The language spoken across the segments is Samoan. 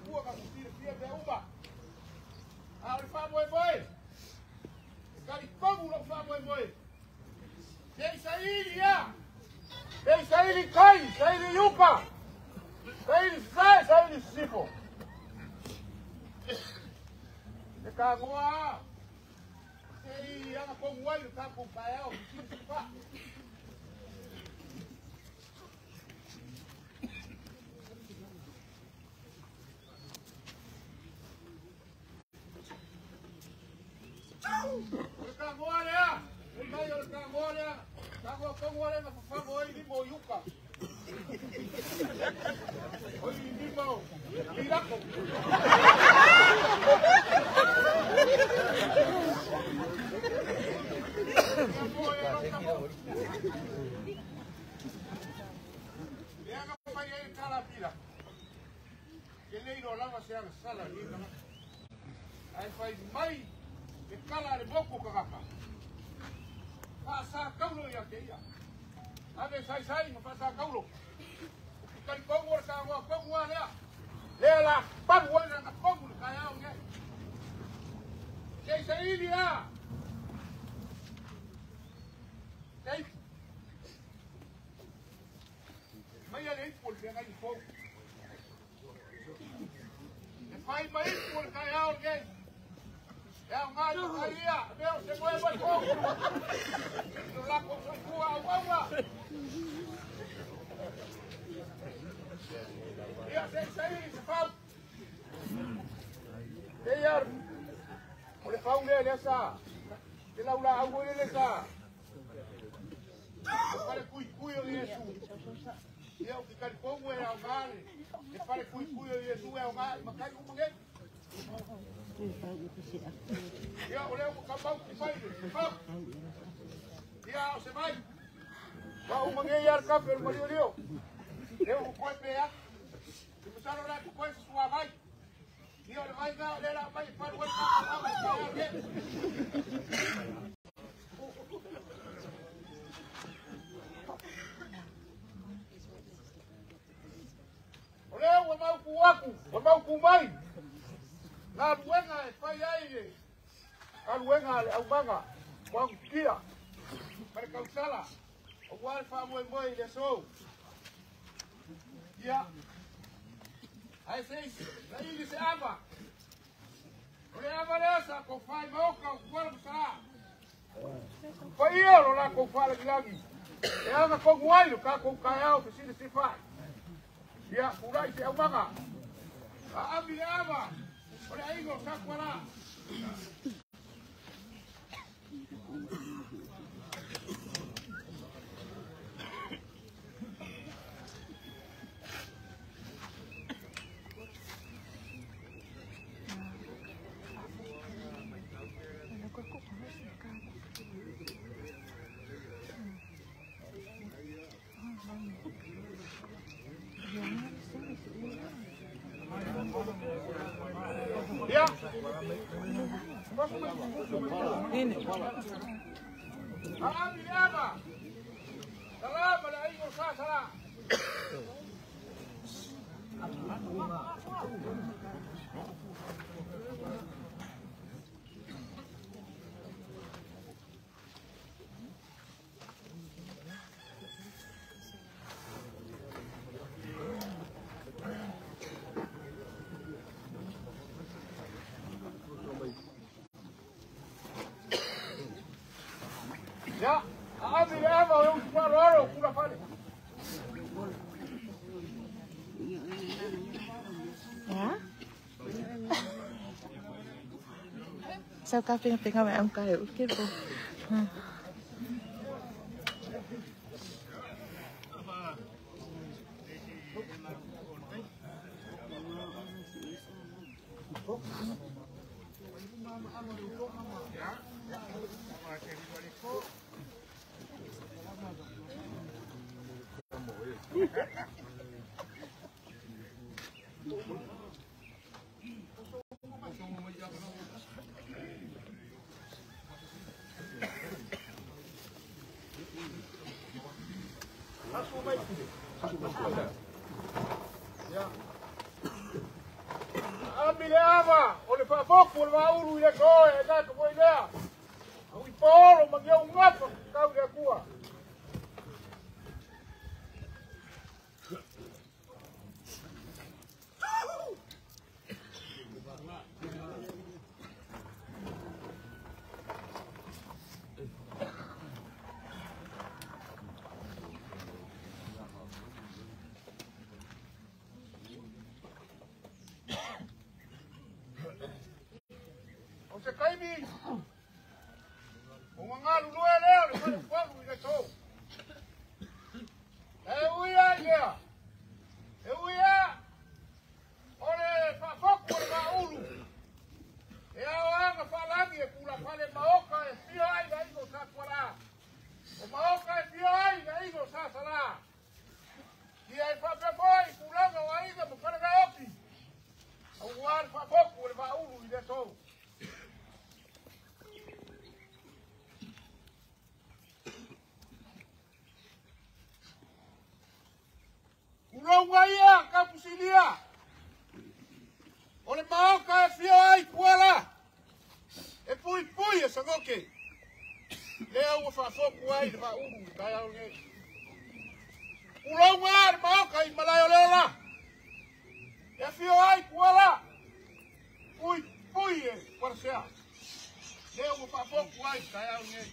matua ka fia fia uma. A o le faamoemoe. E talitonu lou faamoemoe. Se i saili ia. Se i saili kai, saili uka. Saili sae, saili sifo. E kagoa. Se i ana kongu ai le tatou taeao, sili fa. O le kagoa lea, o mai o le kagoa lea, kagoa kongu ale na fafago ai lima o iuka. O i lima o lilako. Lea na fai ai tala pila. Ke leiro lava se aga sala ni kana. Ai fai mai e kala le moko kakaka. Faasa kaulo ia ke ia. Ave sai sai ma faasa kaulo. Kali kongu o le kagoa kongu a lea. Lea la paru ai na kongu le kaeao nei. Se i saili a. Sei. Mai ale ipu o le feagai fou. E fai mai ipu o le kaeao nei. E au ngai o kaia, mea o se moe mai fou. Lo lako soifua au auga. Ia se i saili se fau. E ia o le fau lea lea sa. Te laula au le le sa. O pare kui kui o Iesu. Ia o ki kari kongu e au ngale. E pare kui kui o Iesu e au ngale. Makai umange. Ia o leo ka mau ki mai le fau. Ia o se mai. Wa umange ia le kafe o le malio lio. Leo ku koe pea. Te masalo la ku koe sua mai. Ia o le vai ngā o le la mai paru ai ka ka ka. O leo ua mau ku aku, ua mau ku mai. Ngā luenga e fai ai le galuega a le aumaga ua ma le kausala auā le faamoemoe i le aso. Ia ae se saili se ava. O le ava lea sa kou fai maoka o kuala ma salā. Paia lo lakou faalagilagi. E aga kogu ai lo takou taeao fesili sifa'i. Ia pula'i se aumaga. Aami le ava o le aiga o Sakualā. Ia. Aami le ava. Salama le aiga o Sasalā. Ia, aami le ava o e utualo o kula fale. Ja? Sau ka pinga pinga mai am kai uke po. Ia. Ami le ava, o le faafoku o le vaaulu i le aso e tatou foi lea. Au i paolo ma ke ugafa kau le Atua. O se kaimi, o ngā lulue lea, le whare palu i le tō. E uia i lea, e uia o le whaafoku o le maulu. E ao anga whaalangi e kula whale maoka e fia ai na ingo sa kuala. O maoka e fia ai na ingo sa sala. Ia e whapea foi kulanga o aiga mo whare oki. Au ua le whaafoku o le maulu i le tō. Uronga ia, kapusilia. O le maoka e fia ai kuala. E pui pui e sangoke. Lea ua faafoku ai le vaaulu i taeao nei. Uronga le maoka i malae o leola. E fia ai kuala. Pui pui e parasea. Lea ua faafoku ai i taeao nei.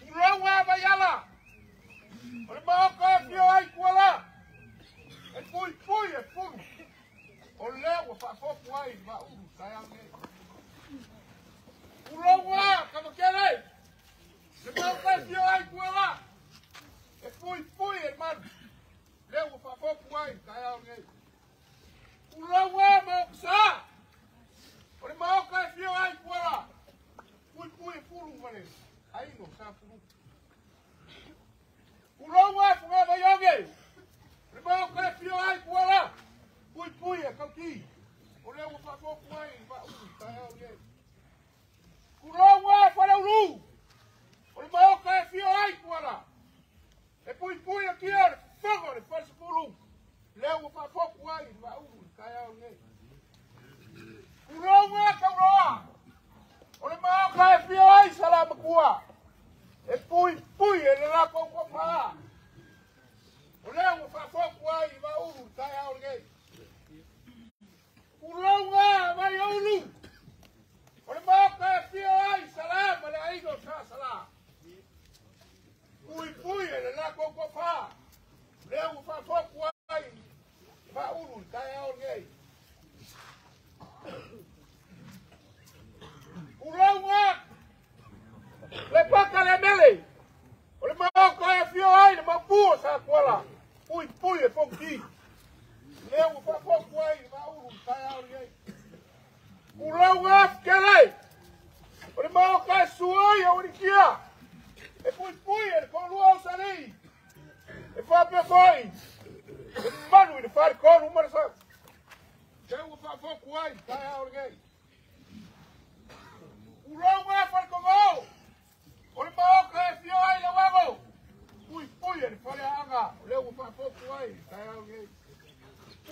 Uronga vaiala. O le maoka e fia ai kuala. E pui pui e pulu. O lea ua faafoku ai le vaaulu i taeao nei. Uronga kamakele. Le maoka e fia ai kuala. E pui pui e manu. Lea ua faafoku ai i taeao nei. Uronga maoka. O le maoka e fia ai kuala. Pui pui e pulu male. Aino sa pulu. Uronga funga vaioge. Le maoka e fia ai kuala. Pui pui e kauki. O lea ua faafoku ai i vaaulu i taeao nei. Uronga faleulu. O le maoka e fia ai kuala. E pui pui a kia le fogo le falsepulu. Lea ua faafoku ai i vaaulu i taeao nei. Uronga kauroa. O le maoka e fia ai salamakua. E pui pui e le lako kwa paa. O lea ua faafoku ai i vaaulu i taeao nei. Uronga vaioulu. O le maoka e fia ai salama le aiga o sa sala. Pui pui e le lako kwa paa. Lea ua faafoku ai i vaaulu i taeao nei. Uronga le paka le mele. O le maoka e fia ai le mapu o sa kuala. Pui pui e fonki. Lea ua faafoku ai i vaaulu i taeao nei. Uronga kele. O le maoka e suai o urikia. E pui pui e le kolua o sali. E whapea foi. E manu i le whare kolu mara sa. Lea ua faafoku ai i taeao nei. Uronga whare. O le maoka e fia ai le wago. Pui pui e le whare anga. O lea ua faafoku ai i taeao nei.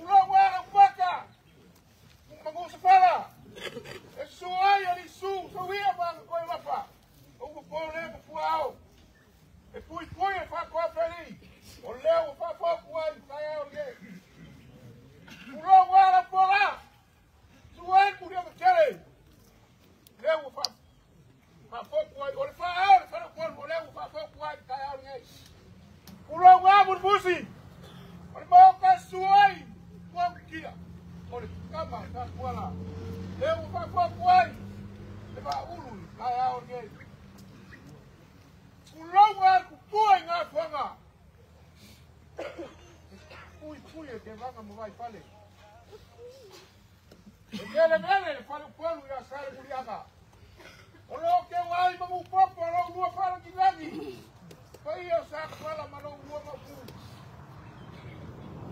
Uronga le upaka. Mangusa fala. E suai ali su sawia ma koe wapa. O ua pole ma fuao. E pui pui e whakoa peli. O lea ua faafoku ai i taeao nei. Uronga le pola. Suai kuria makele. Lea ua faafoku ai. O le whaao le whare kolu. O lea ua faafoku ai i taeao nei. Uronga murmusi. O le maoka suai. Kua kia. O le kama sa kuala. Lea ua faafoku ai le vaaulu i taeao nei. Uronga kupua i ngā fuanga. Pui pui e te vanga mo vai fale. E mele mele le fale upolu i a sare muliaga. O leo ke wai mangu popo o leo lua fala ki langi. Pai o sa kuala ma leo lua maupu.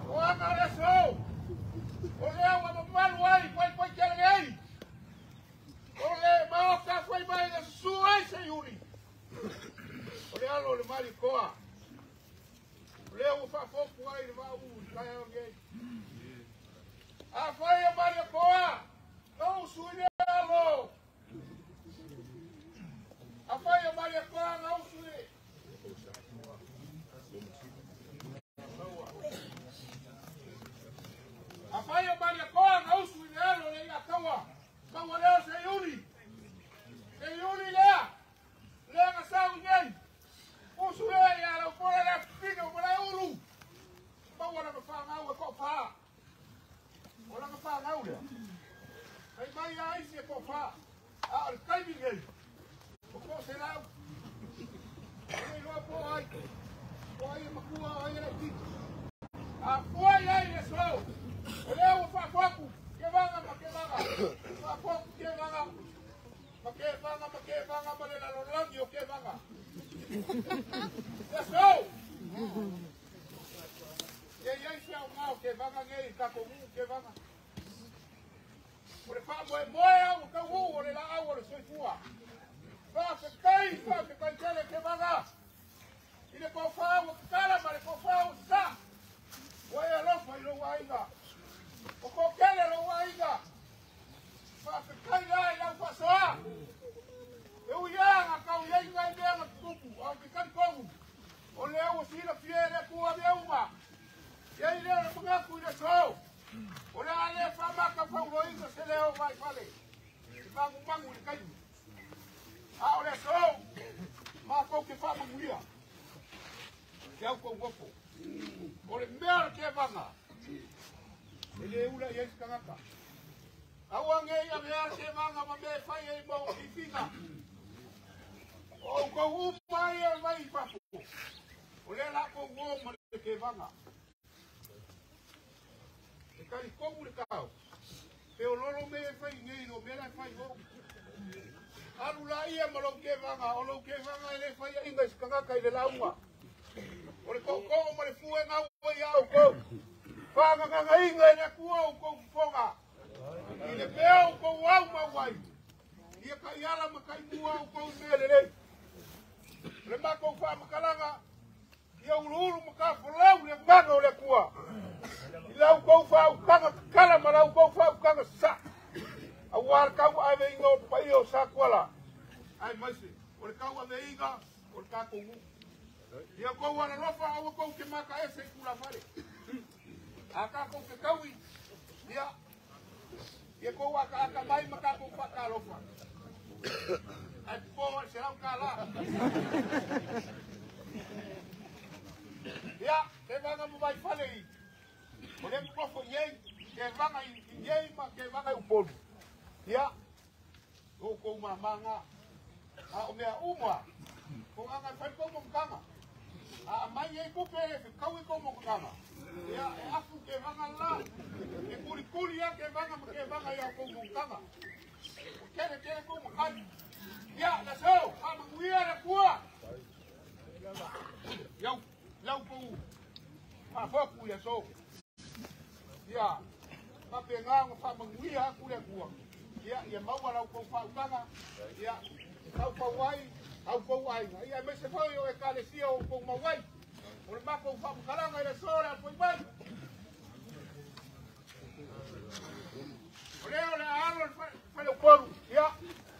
O anga le so. O leo wa mamalu ai pai pai kele nei. O le maoka fai mai le suai se yuri. O le alo le mali koa. O lea ua faafoku ai le vaaulu i taeao nei. Afai o Mariakoa, gausu i le alo. Afai o Mariakoa, gausu i le. Afai o Mariakoa, gausu i le alo le ia taua. Taua leo se iuli. Se iuli lea. Lea nga sau nei. Usu lea ia lau pola lea pina o malai ulu. Maua na mawhangau e ko wha. O langa whangau lea. Kai mai a isi e ko wha. A o le kaimi nei. O ko se lau. O nei loa po ai. O ai e makua o ai e lai titi. A fua iai le so. O lea ua whaafoku. Ke vanga ma ke vanga. Whaafoku ke vanga. Ma ke vanga ma ke vanga ma le lalolangi o ke vanga. Le so. Ia iai se au ngao ke vanga ngei kako ngu ke vanga. O le wha moe moe au o kau o le la au o le soifua. Wha fe kai tele ke vanga. I le kōwha o kala ma le kōwha o sa. O e alofa i lou aiga. O ko kele lou aiga. Wha fe kai la i lau whasoa. E ui anga kau iai ngai mea na tupu. Au ke kari kongu. O le au o sila fie le kua mea uma. Ia i leo le pangaku i le so. O le ale whamaka whauroinga se leo mai fale. I mangu mangu i le kaimu. A o le so. Ma kou ke whamanguia. Ke au kou gopo. O le mea le ke vanga. E le ula i eisi kangaka. Au ange ia mea le ke vanga ma mea whai e mau whiwhinga. O kou uma ia mai i papu. O le la kou o ma le ke vanga. E kari komu le kau. Pe o lolo me e whai ngei no mea lai whai o. Alu la ia ma lou ke vanga. O lou ke vanga e le whai a inga i skangaka i le launga. O le koko ma le fue ngau ia au kou. Whanganganga inga e le kua au kou fufonga. I le mea au kou au mauai. Ia kai ala ma kai mua au kou mea lelei. Le makou whaamakalanga. Ia ulu ulu ma ka folau le manga o le kua. I lau kou whaukanga kakala ma lau kou whaukanga sa. Au ar kau ave inga o pai o sa kuala. Ai maise, o le kau ave inga o le kako ngu. Ia kou ana lofa au kou ke maka ese i kula fale. A kako ke kaui. Ia, ia kou aka aka mai ma kako whaka lofa. Ai po se lau ka la. Ia, te vanga mo mai fale i. O le mkofo iei, ke vanga i iei ma ke vanga i upolu. Ia, o kou mamanga. A o mea umua. Ko anga whai kou mo mkanga. A mai ei kupe e kau i kou mo mkanga. Ia, e afu ke vanga la. E kuri kuri ia ke vanga ma ke vanga ia kou mo mkanga. O kere kere kou mkanga. Ia, la so, a manguia le kua. Iau, lau kou. Whafoku ia so. Ia, mape ngā ngā whamanguia aku le kua. Ia, ia maua lau kou whautanga. Ia, kau pau ai, au kou ainga. Ia, me se foi o e kalesia o kou mauai. O le mako whamukalanga i le sore a poi mai. O leo le alo le whale upolu. Ia,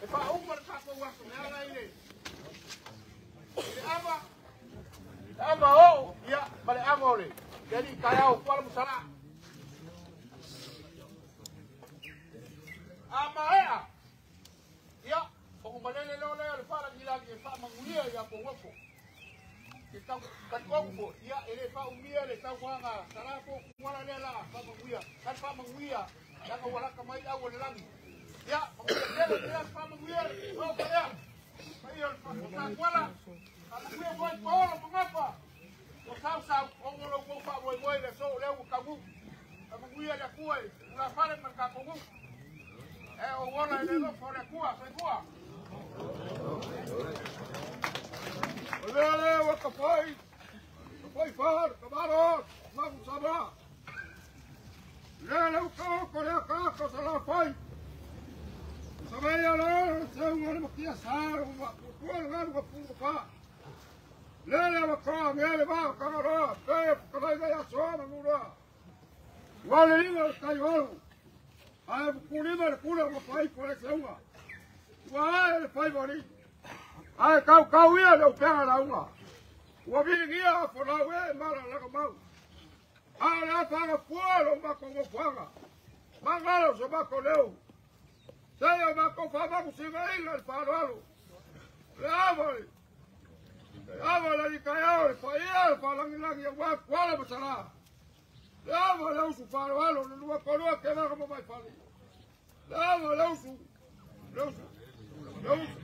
e whauma le kako waso. Le ala i le. Le ama. Le ama o. Ia, ma le ama o le. Keri kai au kuala musala. A maea. Ia, o kumalele leo leo le whala gilagi e wha mangulia ia ko wako. Ke tau kakongo, ia e le wha umia le tau wanga. Sarapo kumala lea la wha manguia. Kan wha manguia, langa walaka mai au o le langi. Ia, manguia lele lea wha manguia le wha lea. Mai o le wha kuala. Manguia moi paolo mangapa. O sau sau, o ngolo mo wha moi moi le so leo kamu. Manguia le kua e, ula whare man kakongu. E o wala e le lofo le kua, se kua. O lea lea wa ka pai whar, ka maro, maku sama. Lea leu kao ko lea kā ko sa la pai. Sa mea lea le seu ngā le makia sā, ma kua le ngā le pā. Lea lea wa kā ngea le mā ka roa, pe ka nai ngai asoa ma nguroa. Wale inga o tai walu. Ae kulima le kula ma fai ko le seunga. Ua ae le fai mari. Ae kau kau ia le upega lauga. Ua viligia a folau e mara laka mau. A le afaga fua lo mako ngofuaga. Mangalo so mako leo. Seia mako whamaku singa inga le whaloalo. Le awa le. Awa le lika le whaia le whalangilangi a wā kuala masala. Le awa le usu whaloalo le lua koloa ke waka mamai whale. Le awa le usu. Le usu. Le usu.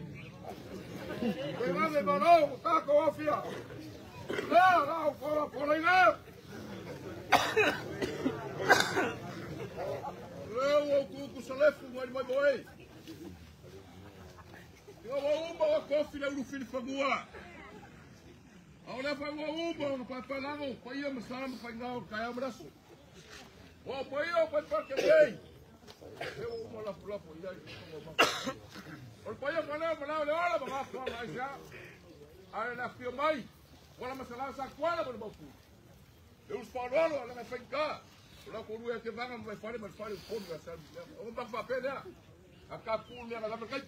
Ke ngame marau o kako ofia. Le rau fola fola inga. Leo o kuku salefu mai mai moe. Ia wa uma o kofi le ulu fili fagua. A o le fa ua uma o pa pa lango pa ia masala ma fa ngao ka ia mraso. O pa ia pa pa ke nei. E o uma la pula po ia i ma. O pa ia ma ma le ola ma fa ma isa. A la fio mai. Wala masala sa kwala mo mo. E us pa lolo la fa ka. O la ko lu e ke vanga mo fa le ma fa le ko ga sa. O ba fa pe lea. A ka pu le la ma kai.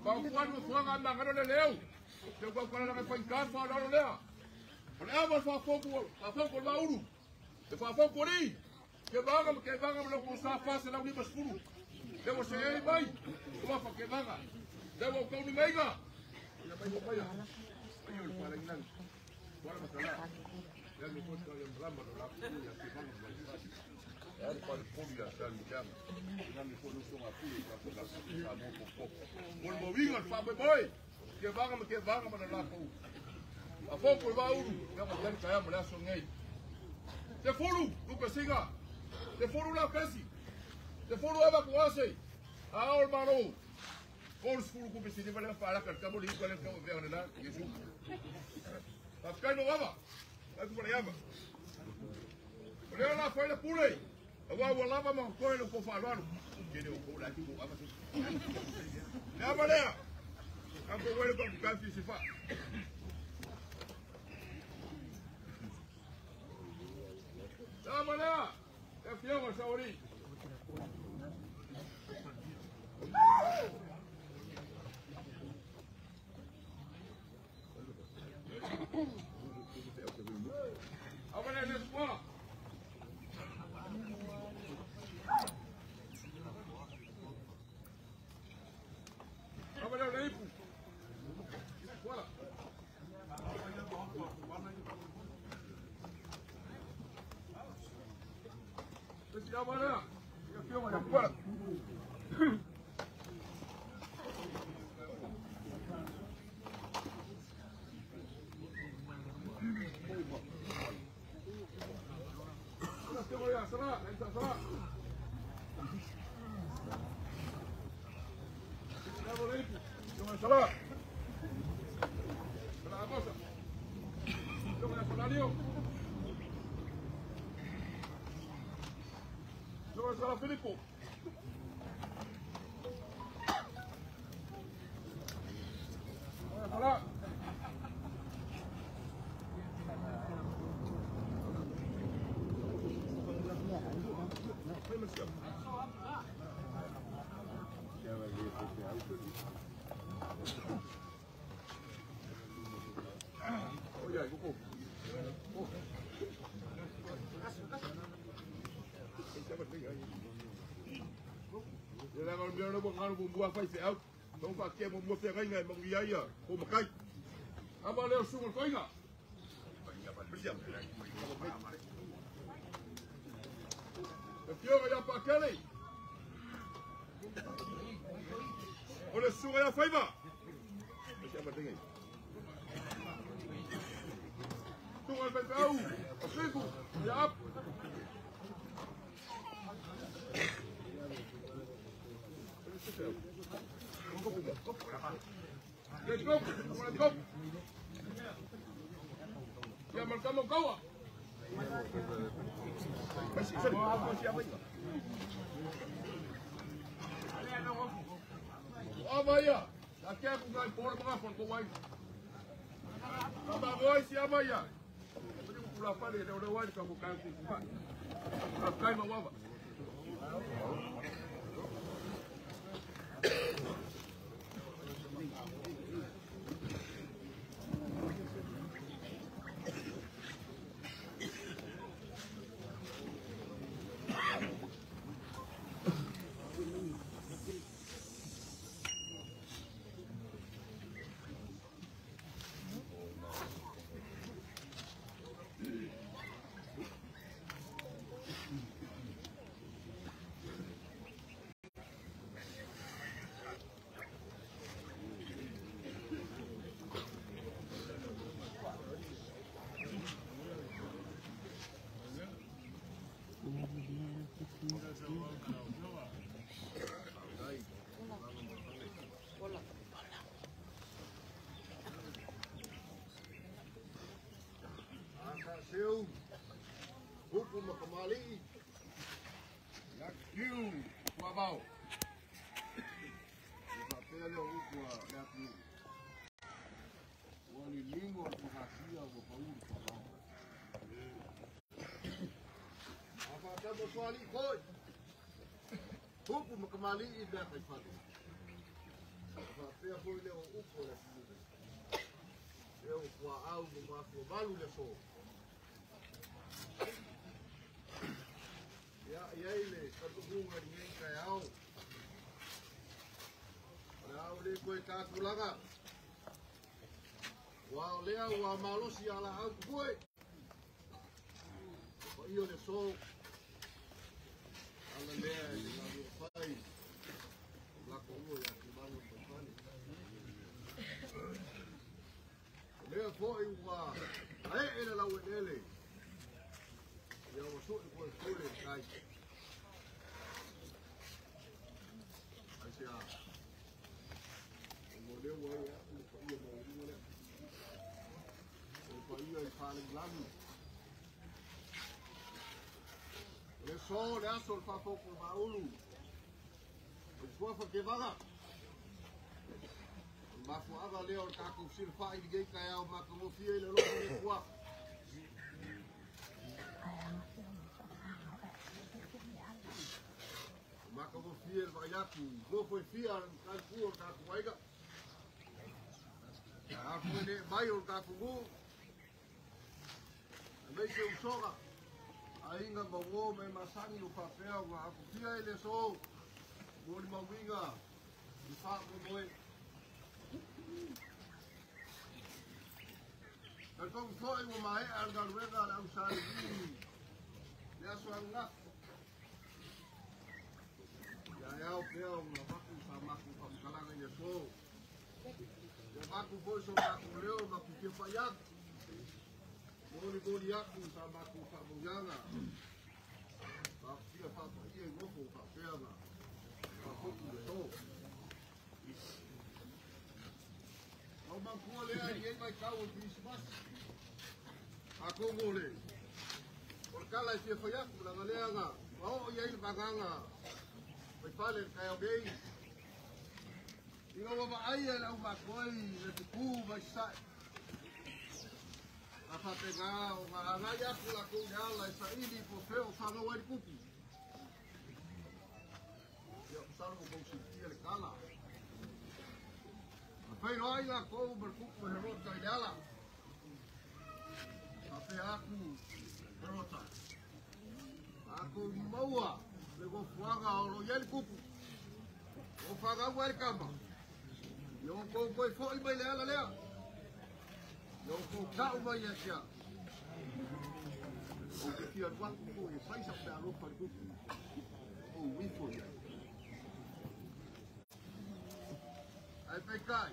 Pa ku anu fuanga ma ngano le leu. Te ko ko la fa ka fa lolo lea. O le ava fa foku, fa foku la uru. Te fa foku ri. Ke vanga mo ko sa fa se la uni basfuru. Te mo se ei mai. Ko fa ke vanga. Te mo ko ni meiga. Ya mai mo pai. Ai o fa la inang. Wala masala. Ya me ko ta ya mlamba la ku ya ke vanga mo. Ya le pa le ya sa mi jam. Ya me ko no so ma pu ya ko la sa mo ko ko. Mo mo winga fa boy boy. Ke vanga ma la ko. A foku va uru. Ya mo ya ka ya mo la so ngai. Te furu, lupe singa. Te furu la pesi. Te furu ava ku ase. A ol maro. Kol furu ku pesi de vale fa la ka mo li ko le ka ve na Yesu. Pa kai no ava. Ai ku pa yava. O le la fa le pule. Awa wa lava ma ko le ko fa lalo. Ke le ko la ku ava. Le ava le. A ko wele ko ka fi sifa. Ava le. E fio sauri. Ava le le squala. Ava le le ipu. Squala. Ava le. E fio ma squala. Filipo. Hola. Seu, upu makamali, yakiu, wabao. Papele upu yakiu. Wali lingo kuhasia wapauru wabao. Apa tamo swali koi. Upu makamali ida kaifale. Papele foi upu yakiu. Eu kwa au mafu balu le so. Ia ia ile katukunga ni kai au. Au le koe tākulaga. Wa o lea ua malosi ala au koe. O iyo le so. Ala lea e le ngā whai. Lako ua ia ki manu paipane. Lea foi ua ae ele lau ele. Ia ua sui koe koe kai. Ai se a. O lea ua ia le paia maurua lea. O paia i whalenglani. Le so le aso le whafoko maulu. O suafa ke vaga. O mafuaga lea o le kākou silafai i ngei kai au makangofia i le loko le kua. O makangofia le vaiaku. Gofo e fia le mkaikua o le kākou aiga. Aku e le mai o le kākou ngu. A meise usoga. Ainga mawo me masangi o papea o aku fia i le so. Moli mawinga. I wha moe. Ka tongu foi ua mae al galuega le au salivini. Le aso angafu. Ia eao pea o nga maku sa maku whamkalaga i le so. Ia maku foi so maku leo maku kia whaiaku. Moli moli aku sa maku whamungaga. Whafia whapaia i ngofo whapea nga. Whafoku le so. Au mangkua lea i ei mai kau o Christmas. A kongo le. O le kala i fia whaiaku langa lea nga. Wao i ei le vaganga. Mai pale le kai au nei. Inga ua maai e lau makoi le tupu mai sae. A whapenga o ngā angai aku la kou le ala e saili po feo whangau ai le kupu. Ia usalo mo kou sitia le kala. A whairo ai la kou ma le kupu he rota i le ala. A whea aku he rota. A kou maua le gofuaga o lo ia le kupu. O whangau ai le kama. Ia o kou koe foi mai le ala lea. Ia o kou kau mai ia sia. O te fia ruaku ko e whaisa pe alofa le kupu. O wifo ia. Ai pekai.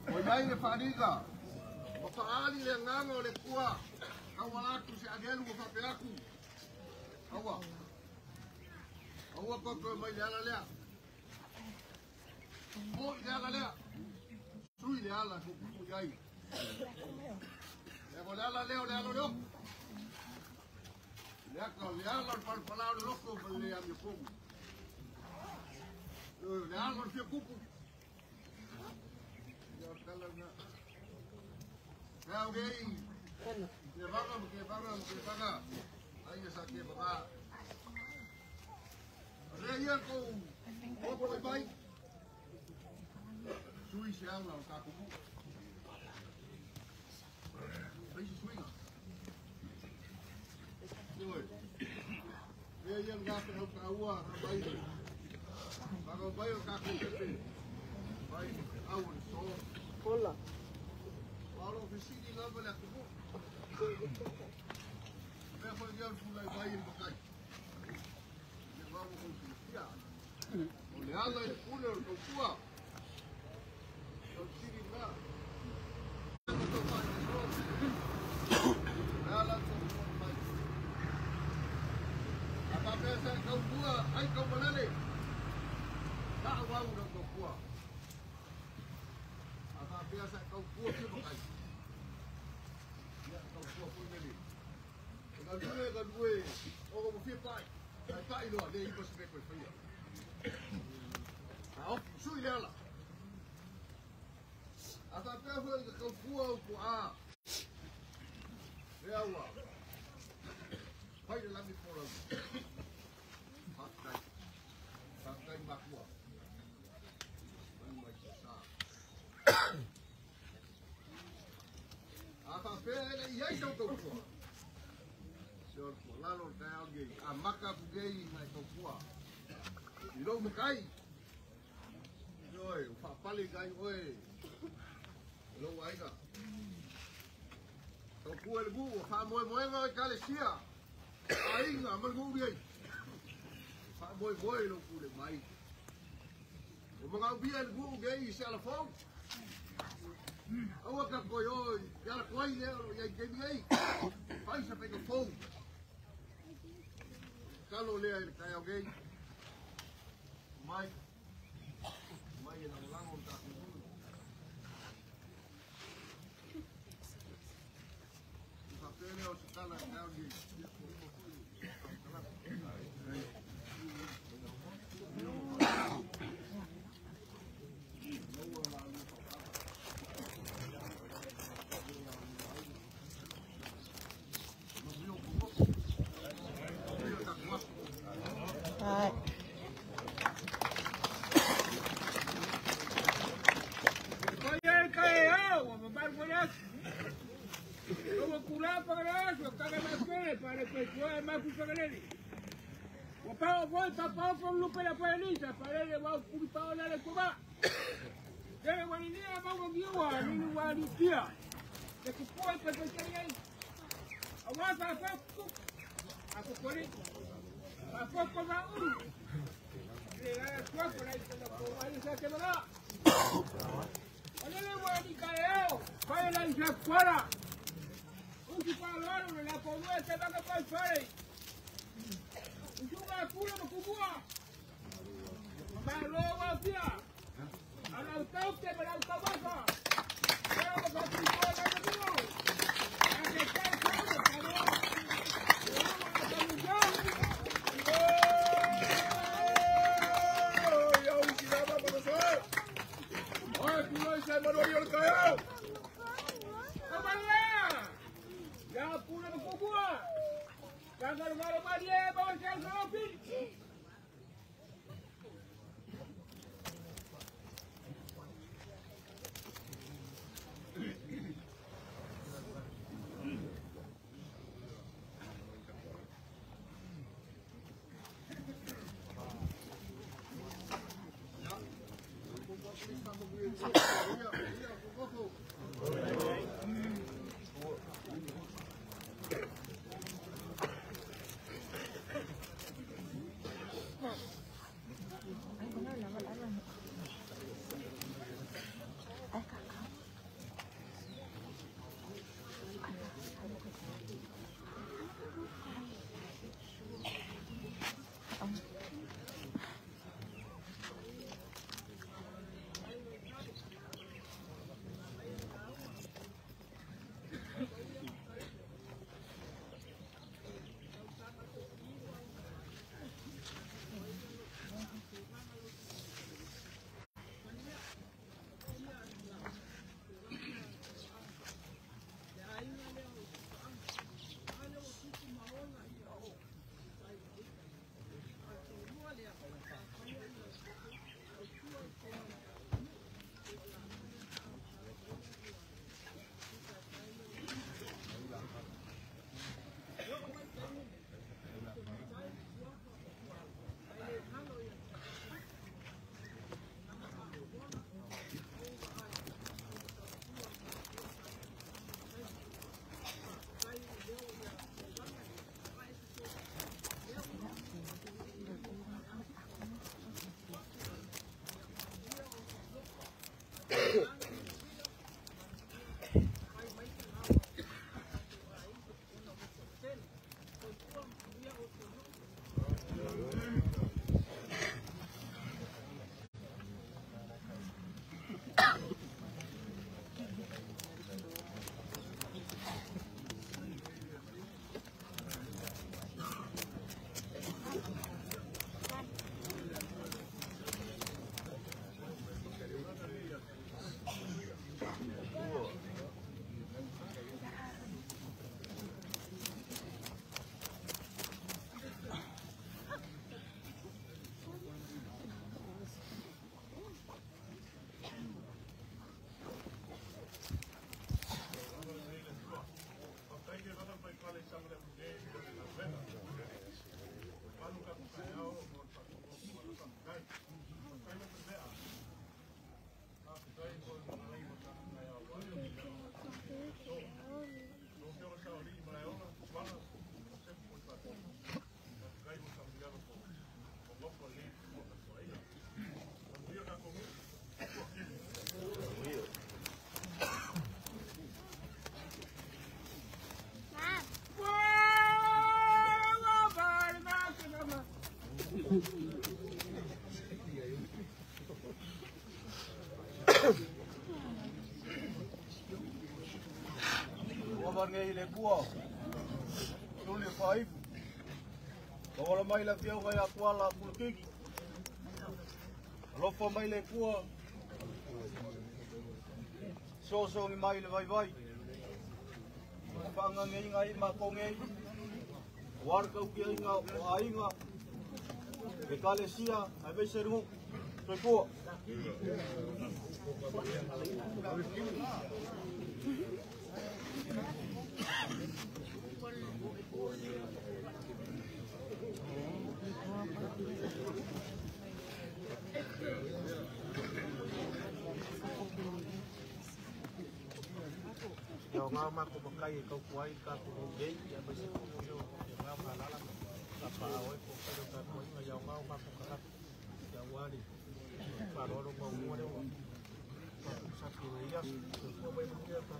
O mai le wharinga. O whaali le nganga o le kua. Kaua atu se agelu o whapeaku. Aua. Aua koe mai le ala lea. O i le ala lea. Sui le ala ko kupu iai. Le ko le ala lea o le ala o le oku. Le aka le ala o le palapala o le loko ma le amio kogu. Le ala o le fia kupu. Ia o kala nga. Kau nei. Le vaga ma ke vaga ma ke vaga. Ai sa ke vaga. ia kou o ko mai. Sui se ala o ka kumu. Ai sui na. Oi. Mea ia nga pe au ka ua ka mai. Ka mai o ka kumu. Mai au o so. Hola. Alo fisili lava le kumu. Mea foi ia fulai mai i makai. Le vamo ko sia. O le ala i pule o tautua. O siri na. Le ala tau mai. A papea sa tautua, ai kau malele. Ta wau na tautua. A papea sa tautua ki makai. Ia tautua pui mele. Ka lue, o ko mo fia pai. Ai pai loa, le ipa se meko e whaia. A ofu, sui le ala. A tāpea fua i ka kaupua o ko a. Le aua. Pai le lani pōrau. Whātai. Whātai makua. Mai mai te sā. A tāpea ele i ai tau kaupua. Se o kua lalo te au ngei. A maka pugei ngai kaupua. I rau makai. Oi, o whapale ngai oe. Lou aiga. Tau kua le ngu, o wha moe moenga o kale sia. Ainga, ma ngu riei. Wha moe moe lou kule mai. O mga ubia le ngu ngei i se ala fau. Aua ka koi oi, i ala koai le o iai kemi ei. Pai sa peka fau. Kalo lea i le kai au ngei. Mai. Mai e langolango o taku ngu. Right. Mai la fioga ia kuala pulukiki. Alofa mai le kua. Soso ni mai le vai vai. Whanga ngei ngai ma kongei. Warka uki inga o ainga. E kalesia, ai vei serungu. Toi kua. Ngā mako makai e kaukuai ka kuhungei ia mai se kuhungei o ngā malala ka pāoi ko kai o ka koinga ia ngā mako karapu ia wari whāroro maunua reo saki o ia kua mai makia ka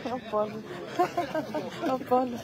Apollo. Apollo.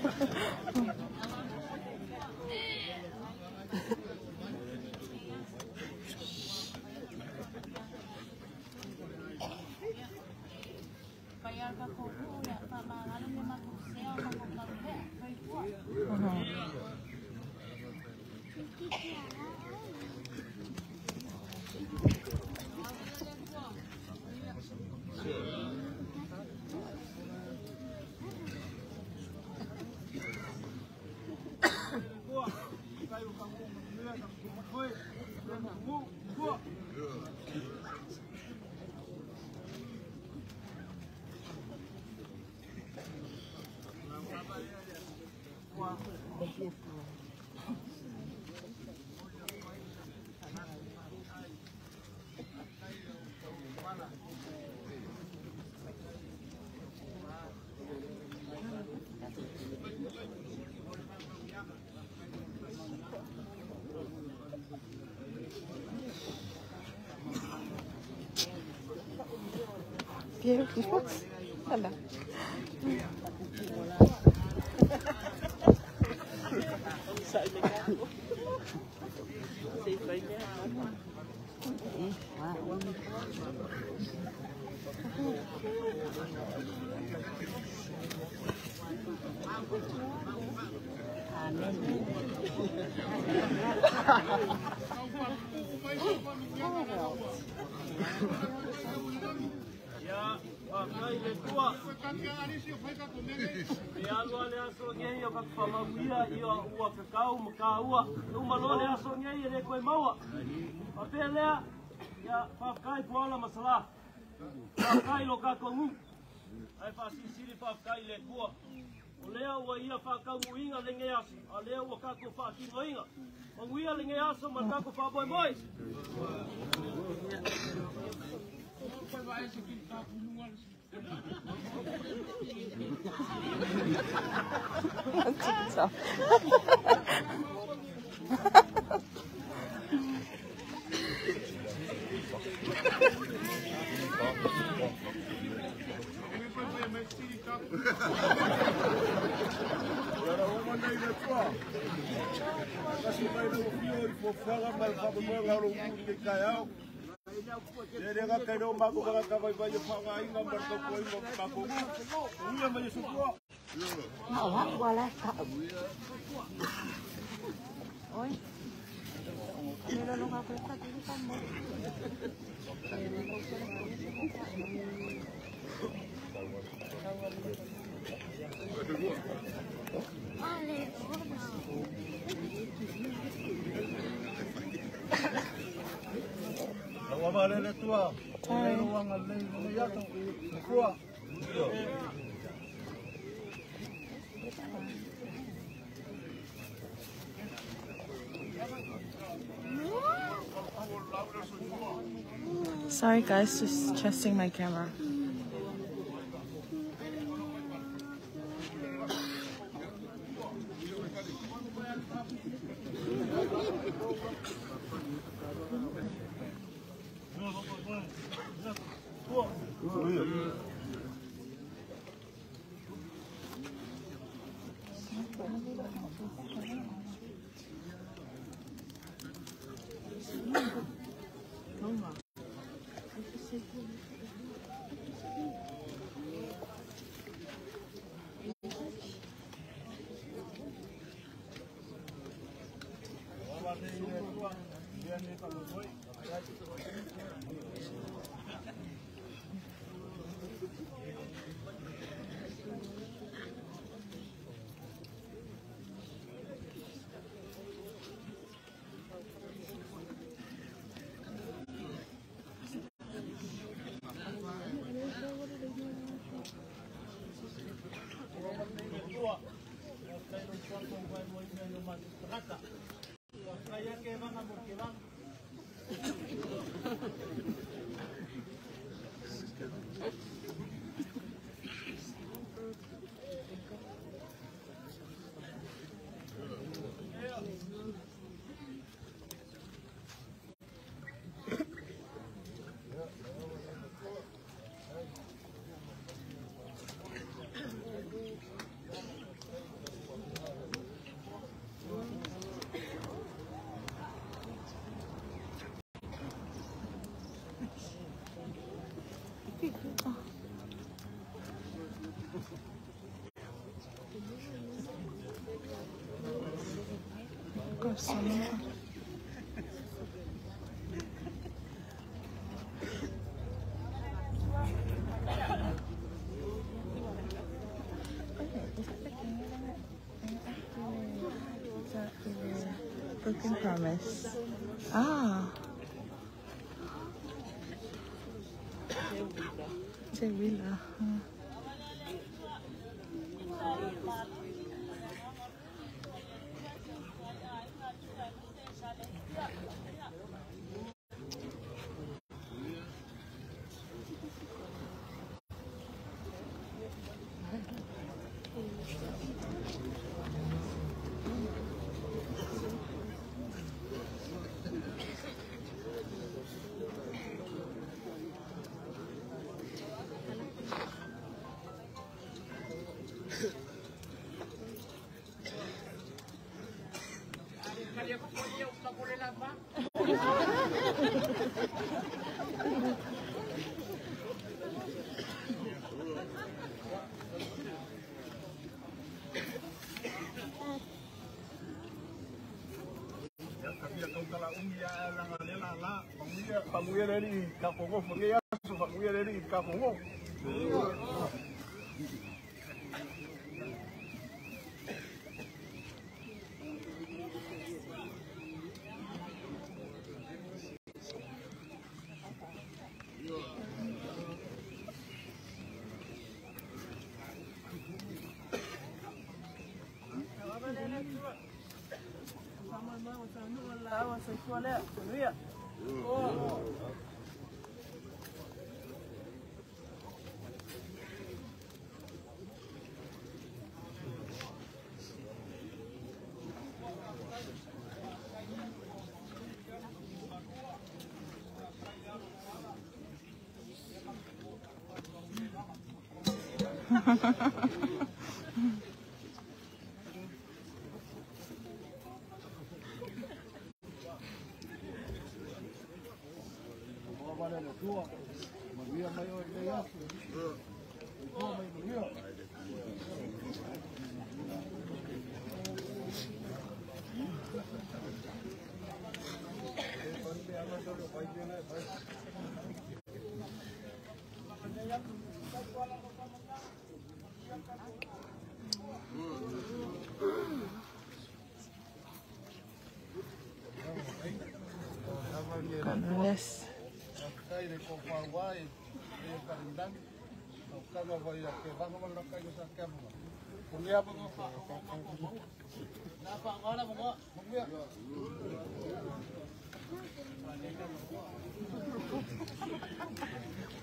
Beautiful. Hello. Sorry guys, just testing my camera. Broken Promise. Ah. Tewila. Yes.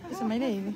It's my baby.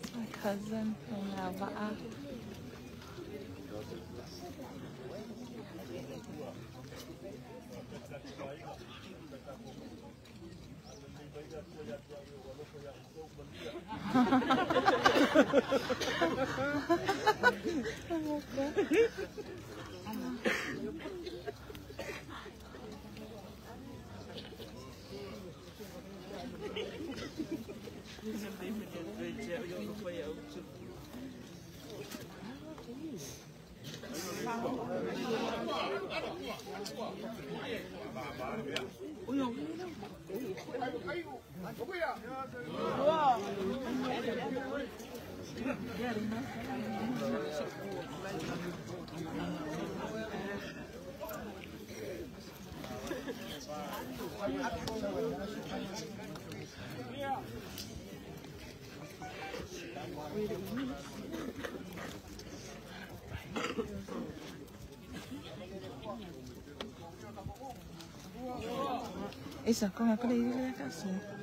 That's my cousin from Lava'a. Isa, kung ako na ilalakas mo.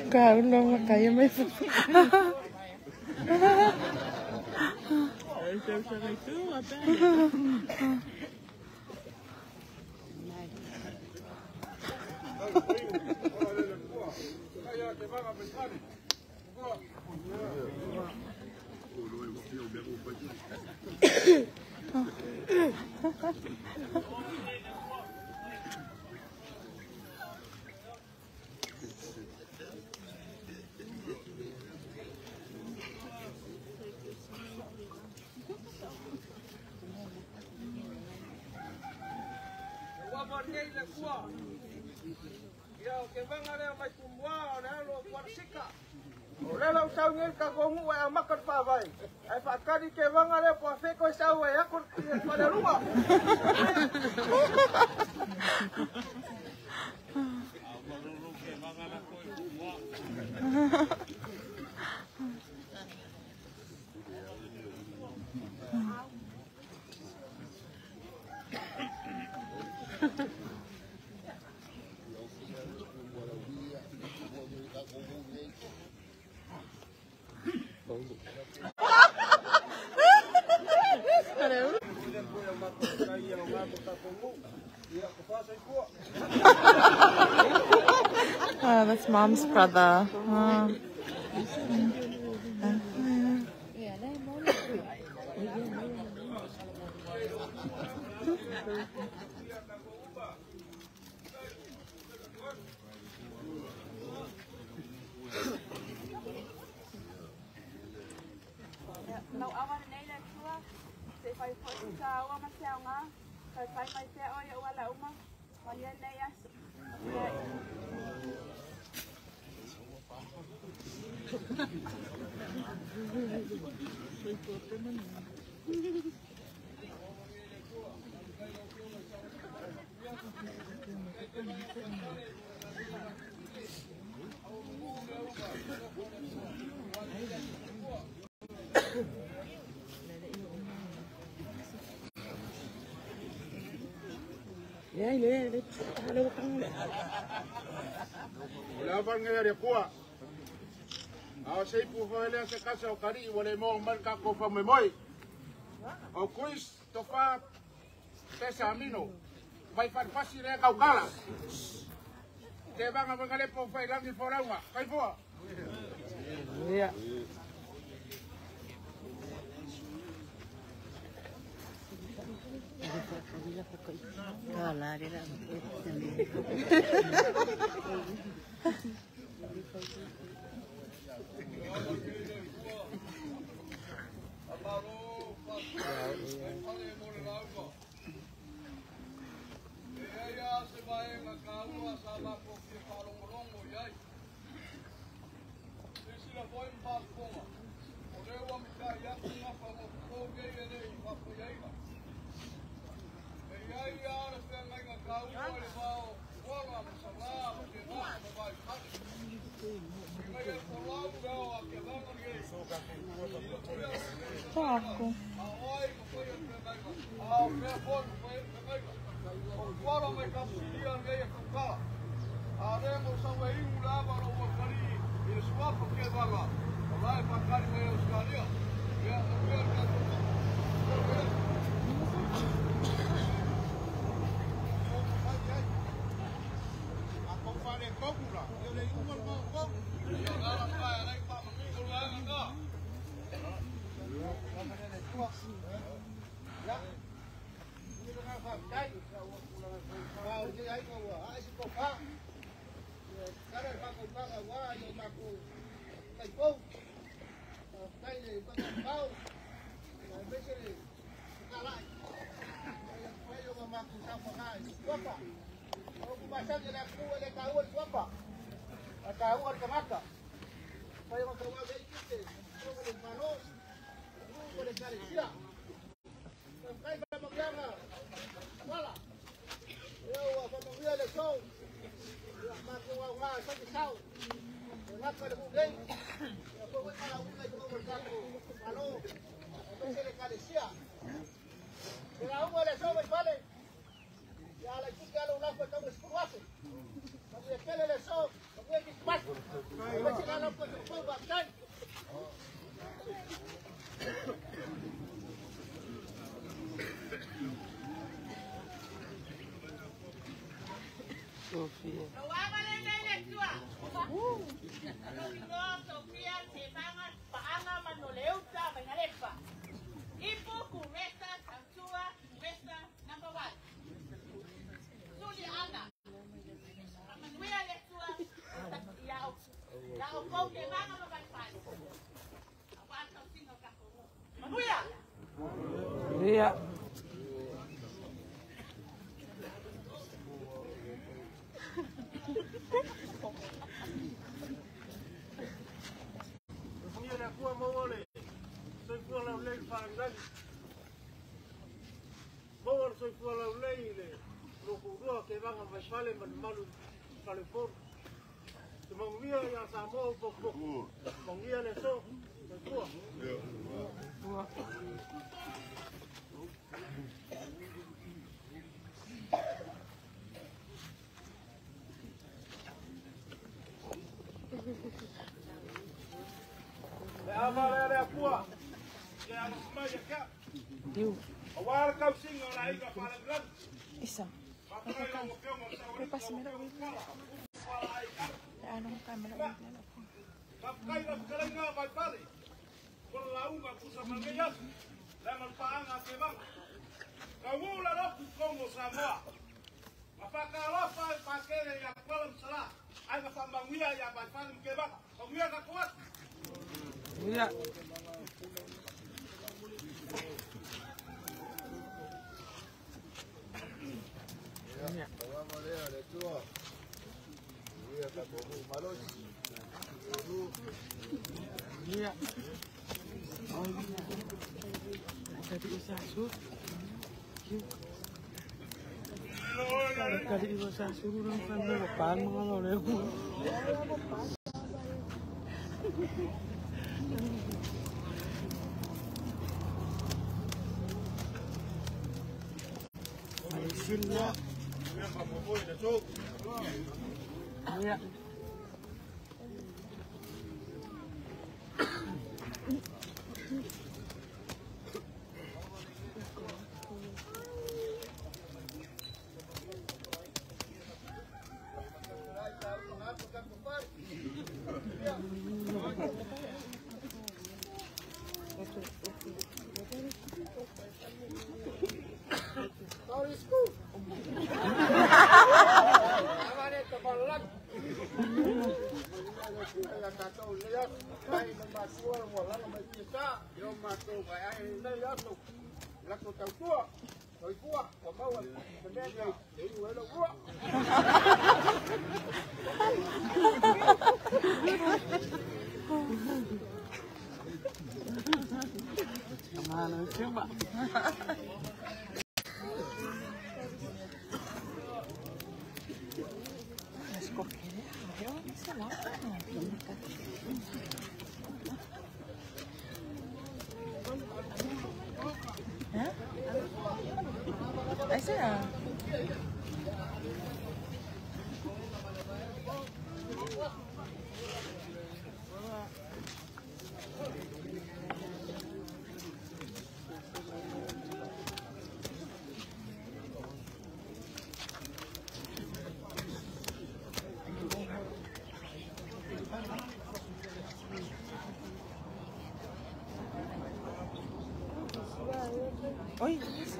Kau kaya may Oh, that's Mom's brother. Oh. O kuis tofa pesa amino vai farfasi le kaukala te vanga vanga le po fai langi foranga kai foa. Yeah. Taco. Yeah. Isa. Yeah. Yeah. Yeah. Oi, isso.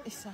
Isa.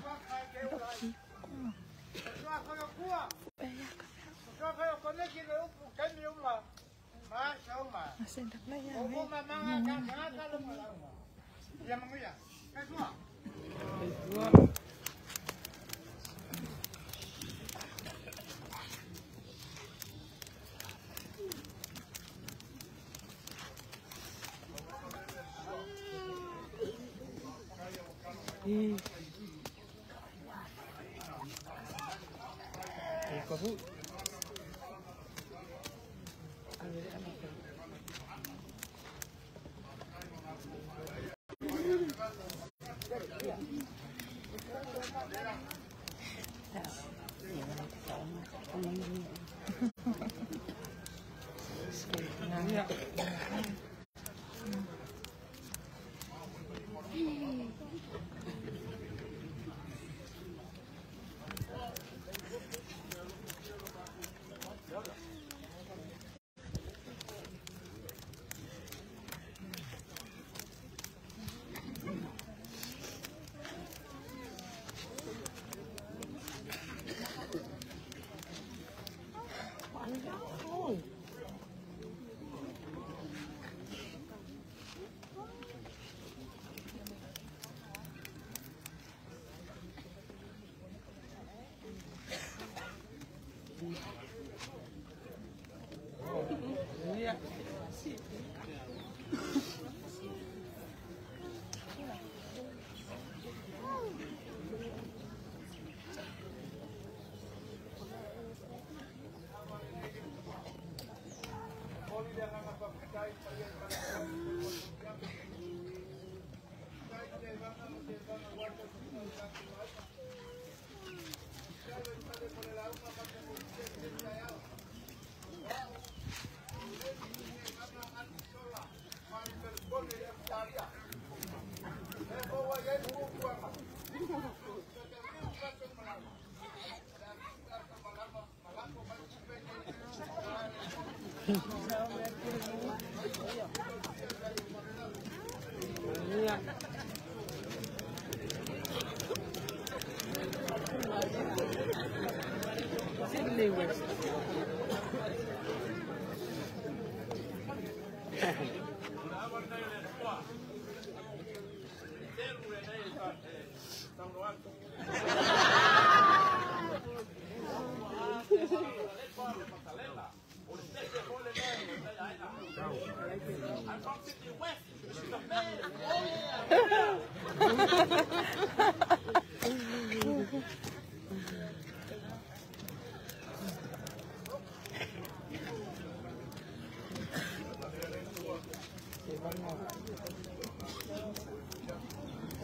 Sydney West. I'm from Sydney West. This is the man. Oh yeah.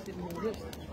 Sydney West.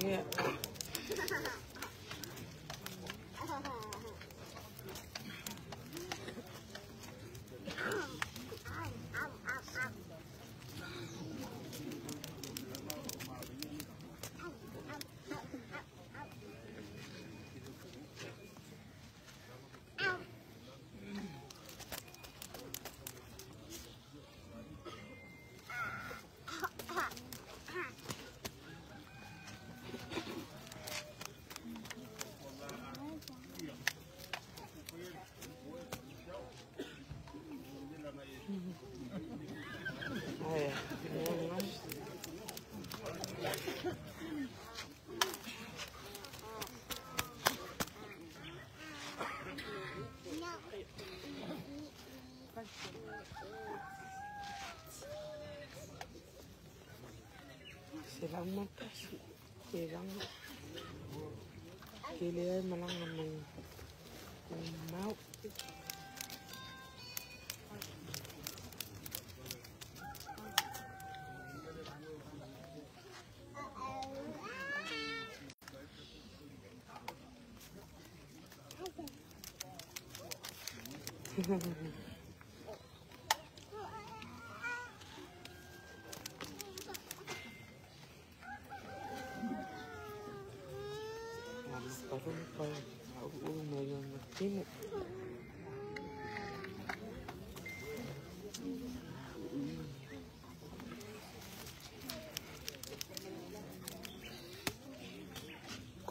Yeah. Selamat siang. Kili malang mang mau.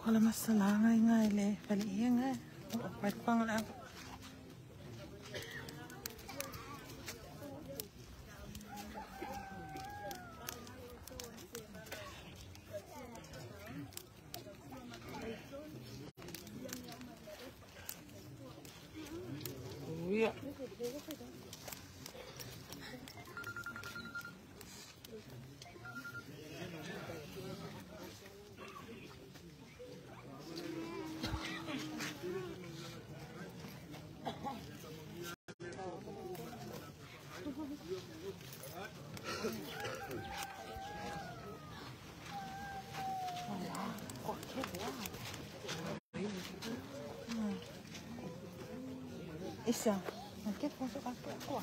Wala masalah ngai le bali ngai pat pang la. Yeah. Isa, كيف أقوى؟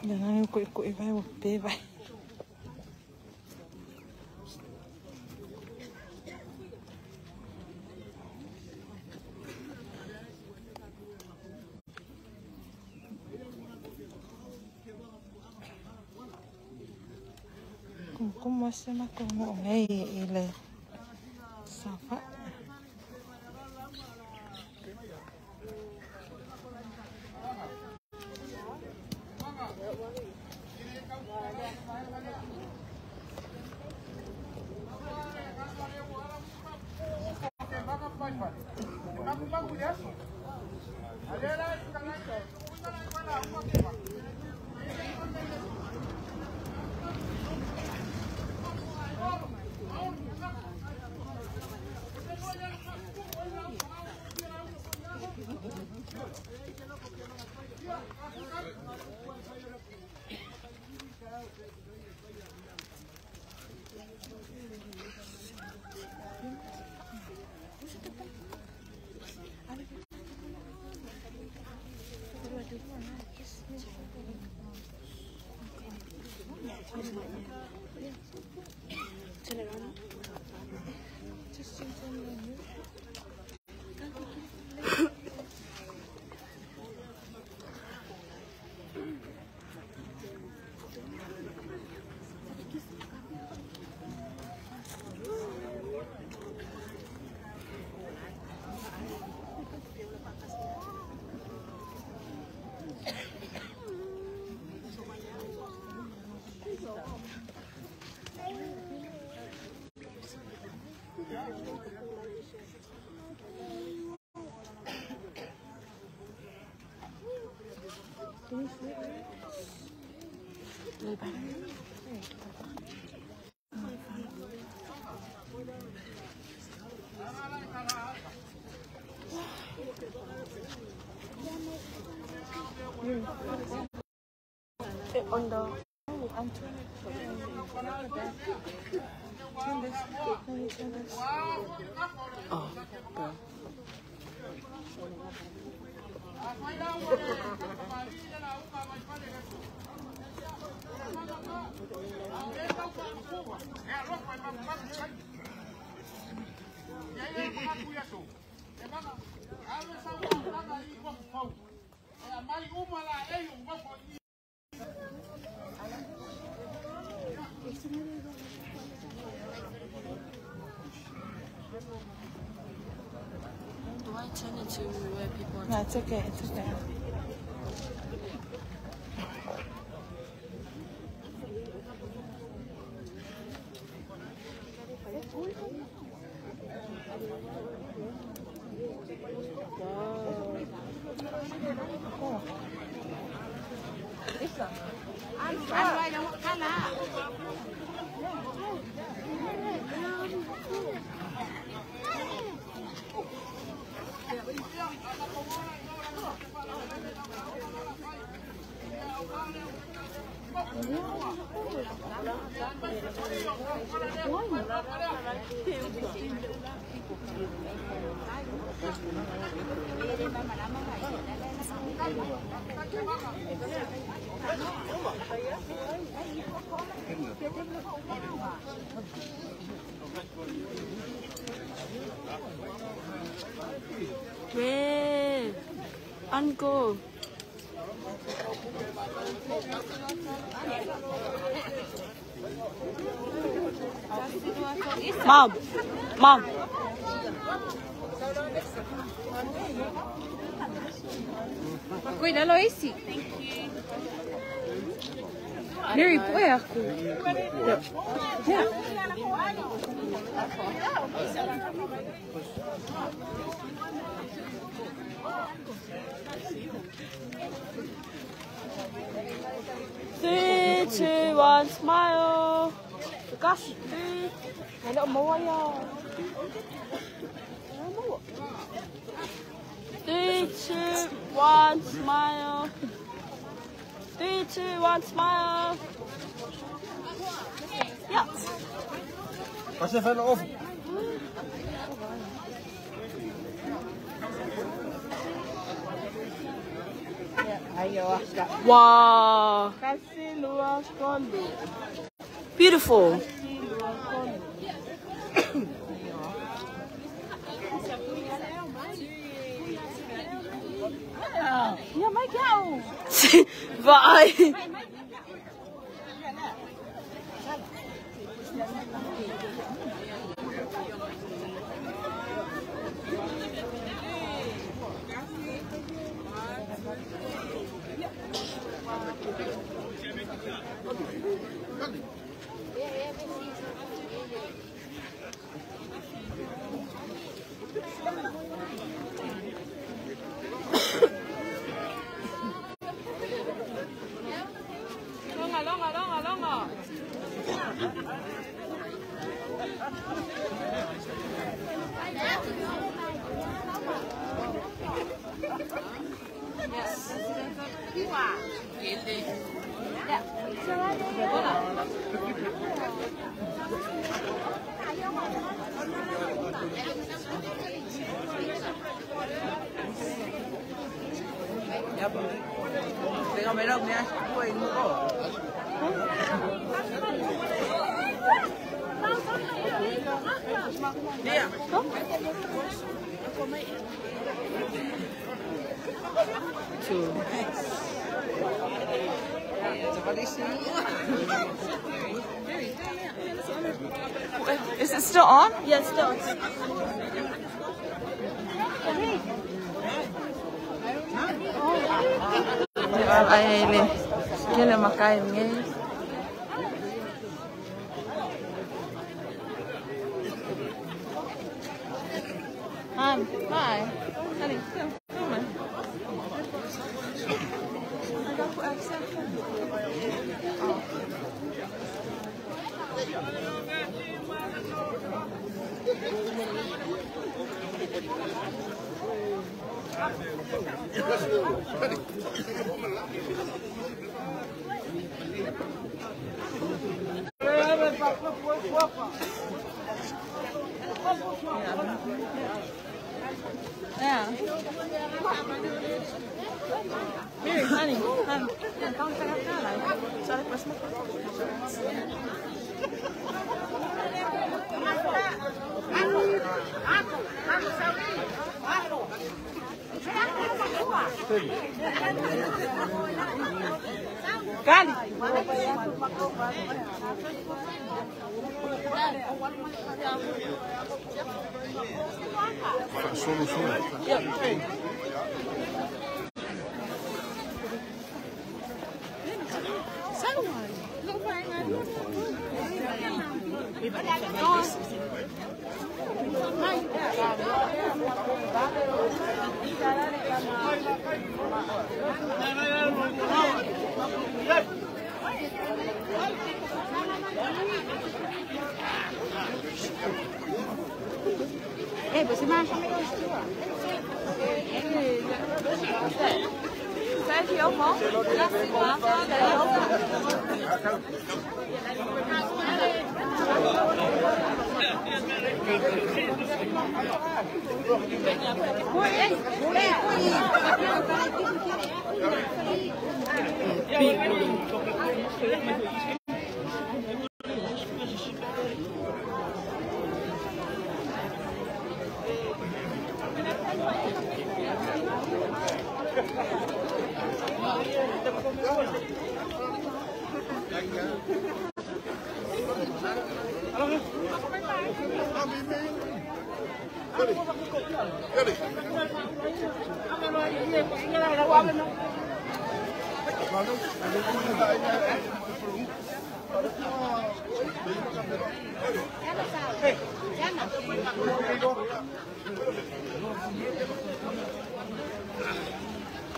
Jangan ikut-ikut vai pe vai. Como se llama como ile safa. On the I'm turning turn this. Let me turn this. Oh, bro. Turn it to where people are. No, it's okay. It's okay. Where? Uncle. Mom. Mom. Thank you. Mary, boy, aku. Yeah. 3, 2, 1, smile. Gosh, 3. 3, 2, 1, smile. 3, 2, 1, smile. Ja. Was even off. Wow. Beautiful. Bye. Is it still on? Yeah, it's still on. Hi. Honey, come on. Yeah. Mary, honey, honey. Kali.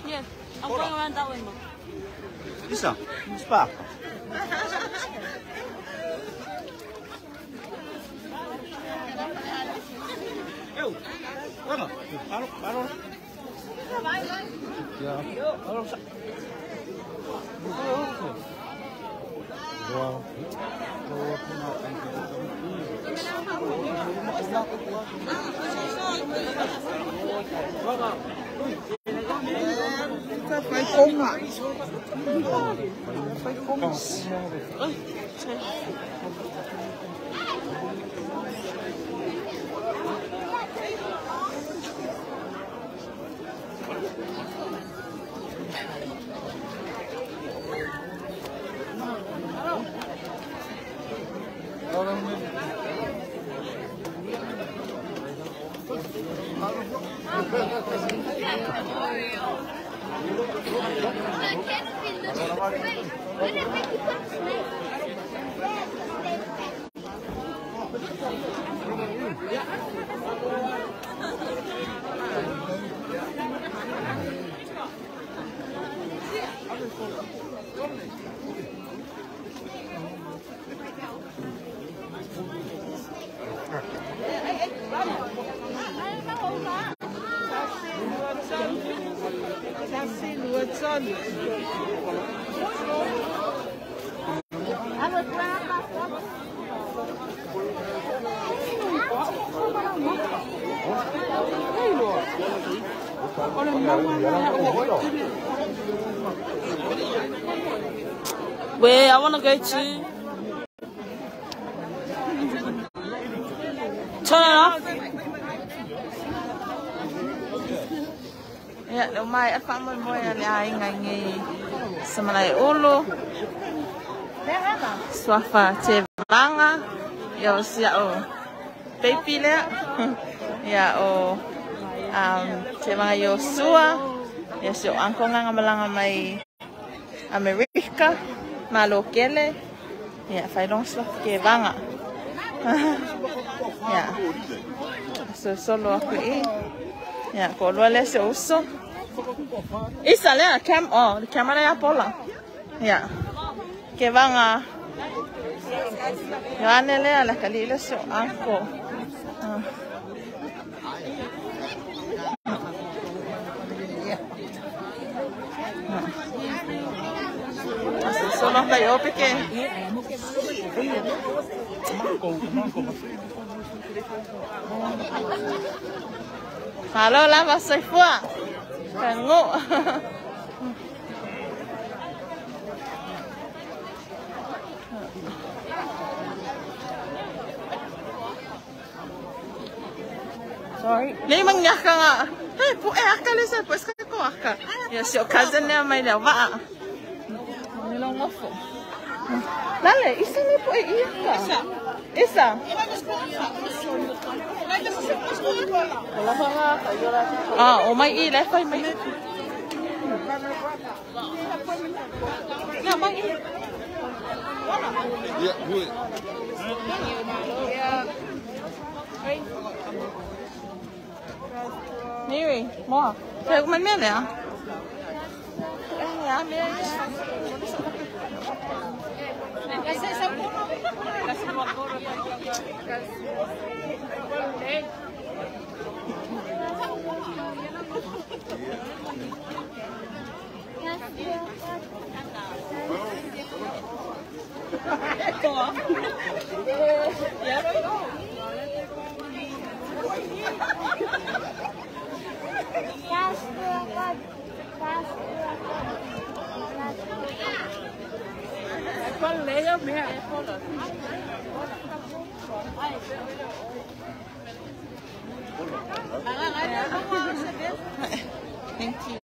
Yeah, I'm going around that way, Mum. Lisa, spa. Wait, I want to go to. Turn it off. Ia, leo mai a whaamoemoe a le aiga i nei Samalaeulu. Suafa te vanga. Ia o sia o baby lea. Ia o te vanga i o sua. Ia si o anko nganga malanga mai Amerika. Malo kele. Ia whailong suafa ke vanga. Ia. So solo aku i. Ia, ko lua le se uso. Isa lea, cam, oh, camera ia pola. Ia. Ke vanga. Ioane lea, la kali le se o anko. Solo kai ope ke. Malo lava soifua. Kango. Sorry. Nei mangaka nga. Hey, pu e aka le sa pu ska ko aka. Ya si o cousin ne mai le wa. Ne lo ngofo. Lale, isa ne pu e ia ka. Isa. Ah, o mai i le fai mai. Ya, mai i. Ya, hui. Niri, mo. Thế cũng mấy nè. Ya, mẹ. Thank you.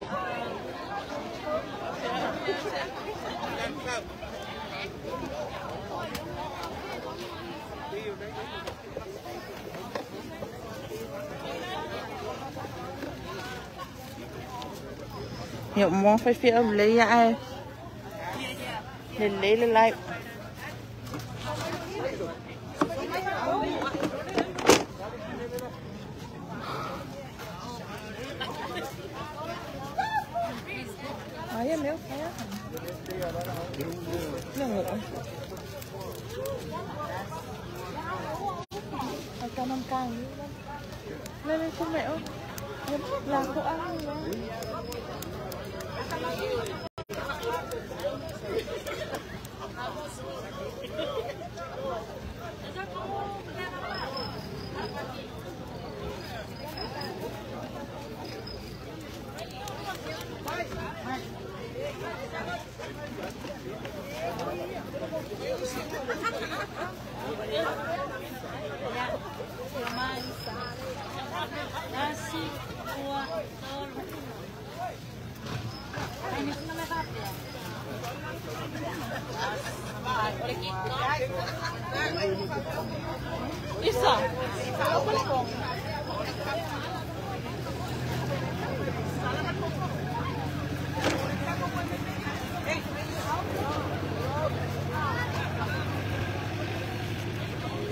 Yo mo fai fi am le ya ai. Le le le lai. Ai meu ai. Não. Ai cho năm càng. Lên lên cô mẹ ơi. Là cô ăn rồi. Isa.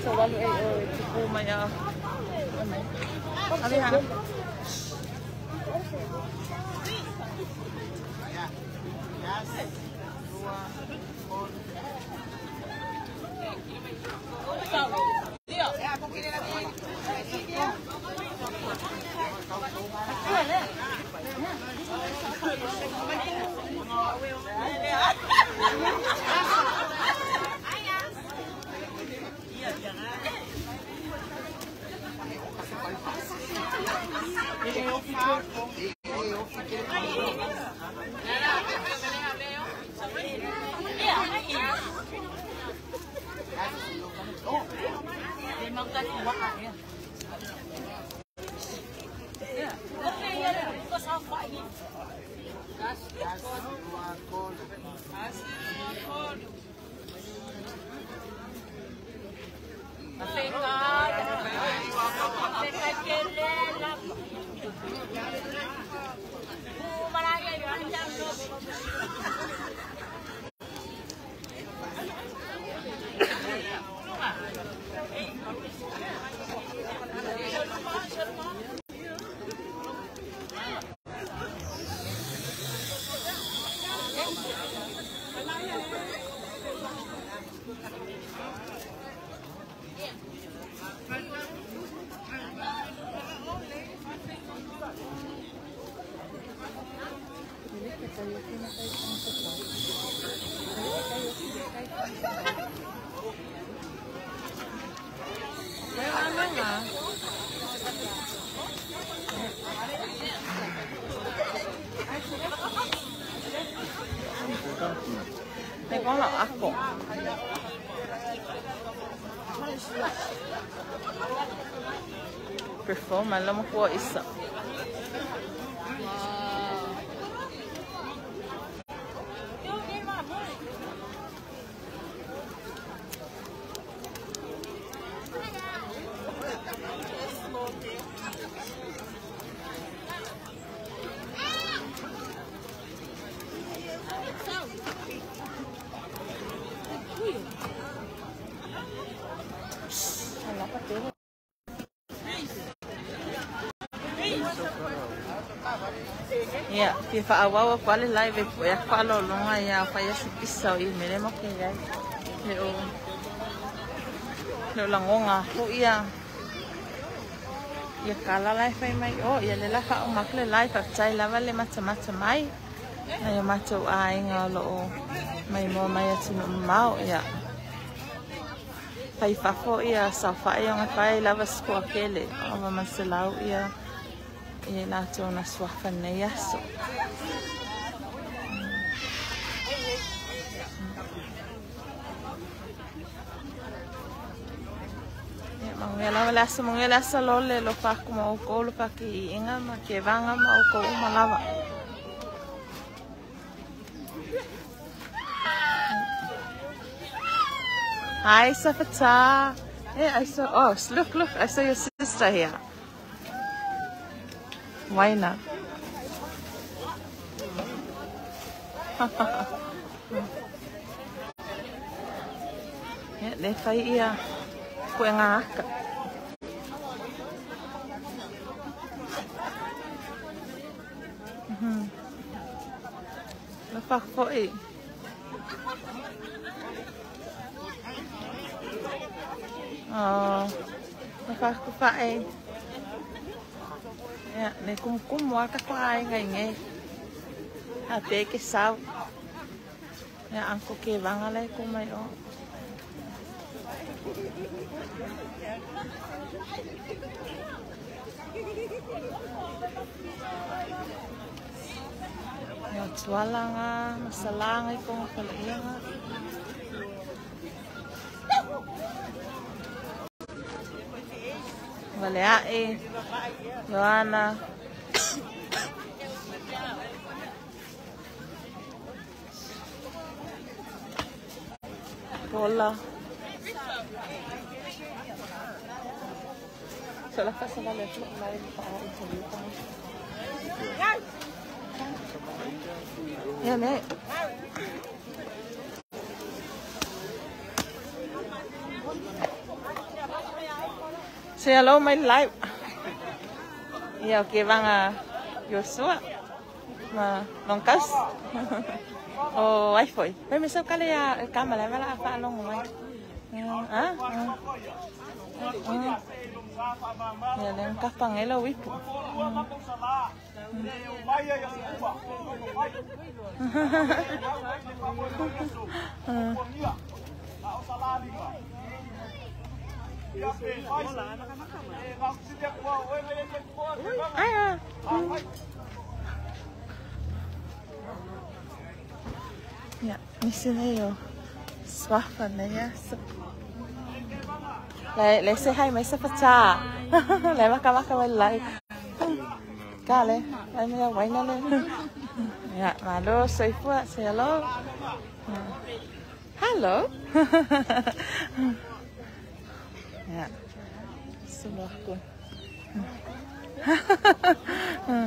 So walu ay tupu maya. Abi ha. 你講落阿公。Perform alam ko isa. Ia, fia fa'aauau aku a le live e pu'e aku fa'aloaloga ia fai aso pisa o i mele ma ke ai. Le o lagoga aku ia ia kala la e fai mai o ia le la fa'auma aku le live fa'afetai lava le matamata mai nai o matou aiga o lo'o maimoa mai atunu'u mamao ia fai fafo ia saofa'i o gafae lava se to'atele ova ma 100 ia ia i latou na suafa nei aso. Ia manuia lava le aso, manuia le aso lole lofa aku ma ʻoukou lofa ki'i'iga ma kevaga ma ʻoukou uma lava. Hi, Safata. Yeah, I saw, oh, look, look, I saw your sister here. Why not? Yeah, le fai ia puega aka. Lofa fo'i. Oh, lofa aku fa'e. Ia, le kumukumu aka ko aiga i nei. A pe ke sau. Ia, anko ke vanga le ko mai o. Ia, tualanga, masalanga i konga pala. Valea'i, Joana. Pola. So la fasa vale Ia le. Say hello my life. Ia o ke vanga Joshua. Ma longkas. O ai foi. Pai me sau kale ia kama le vala fa longo mai. Ah. Ia le kapangela wipu. Ai. Ia, nisi nei o swafa nei aso. Le le say hi mai sa pacha. Le maka maka mai lai. Ka le, ai me waina le. Ia, malo soifua, say hello. Hello. Ia. Sulu aku.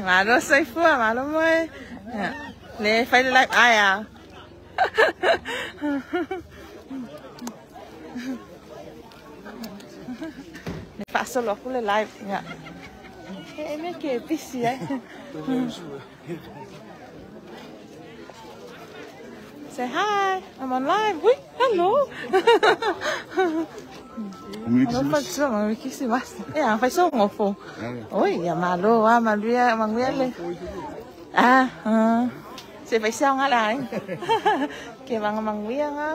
Malo soifua, malo moe. Ia. Le fai le live ai a. Le fa'asolo aku le live ia. E me ke busy ai. Say hi, I'm on live. Ui, hello. Alofa tua ma kisimas. E fai so ngofo. Oi, ia malo a maluia manguia le. Ah, ah. Se fai sao nga lai. Ke vanga manguia nga.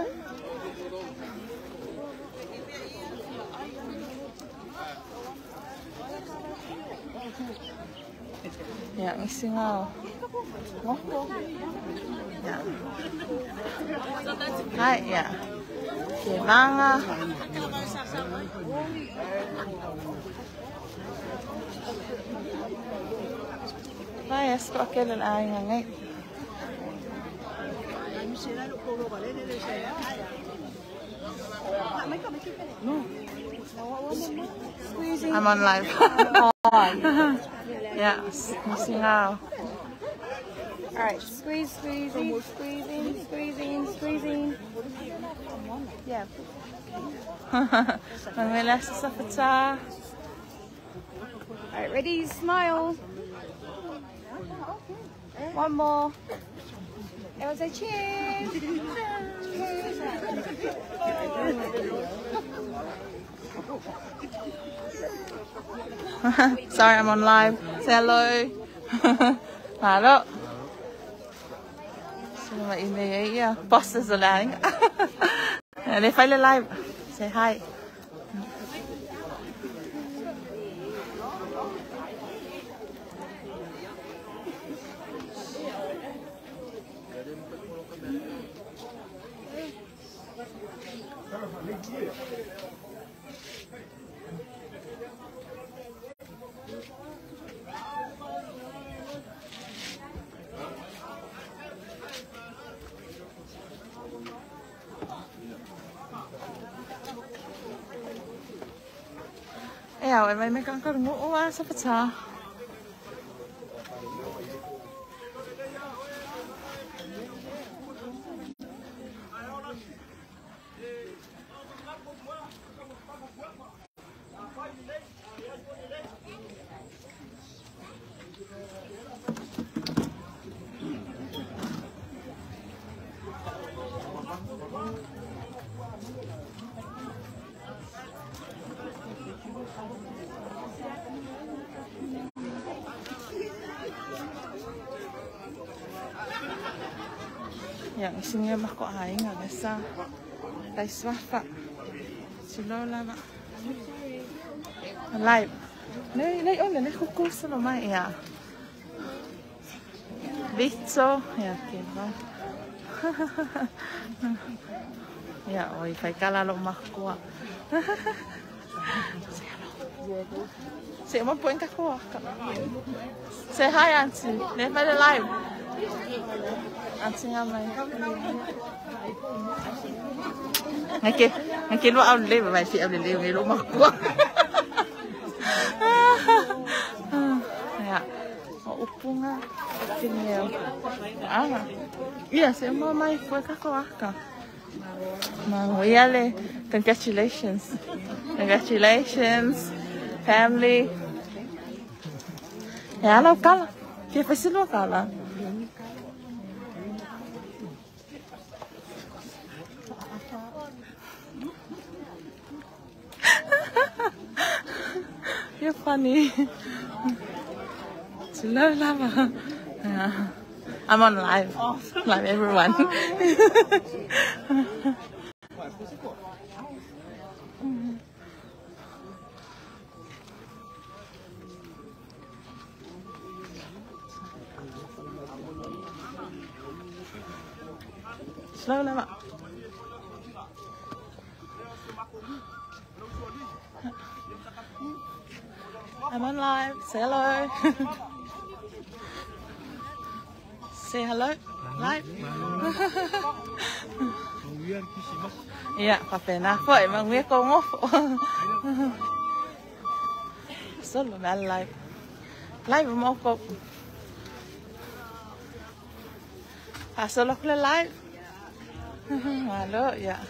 Ia, ngisi nga. Ngofo. Ia. Hai, ia. Ke vanga. Vai, asko akele la aiga ngai. I'm on live. Yeah, missing out. All right, squeeze, squeezing, squeezing, squeezing, squeezing. Yeah. Manuela Safata. All right, ready? Smile. One more. Everyone say cheers. Cheers. Sorry, I'm on live. Say hello. Malo. Boss is allowing. They find live. Say hi. Ia, e mai me kangkar ngo a sa pata. Yang singa mako ai nga sa tai swafa. Silo lava. Live. Nei nei ole le kuku solo mai ya. Vitso ya ke va. Ya oi fai kala lo makua. Se mo poin ka ko. Say hi auntie. Le mai live. Auntie nga mai. Ngay ke lo au le mai fi au le ngai lo makua. Ya. O upunga tineo. Ah. Iya, se mo mai foi ka ko aka. Manuele, congratulations. Congratulations, family. Ya lo kala. Ke fasilo kala. You're funny. Slow lava. Yeah. I'm on live. Live everyone. Slow lava. I'm on live. Say hello. Say hello. Live. Yeah, papena foi, mang ko ngo. Solo ma live. Live mo ko. Ah, solo ko live. Malo, ya.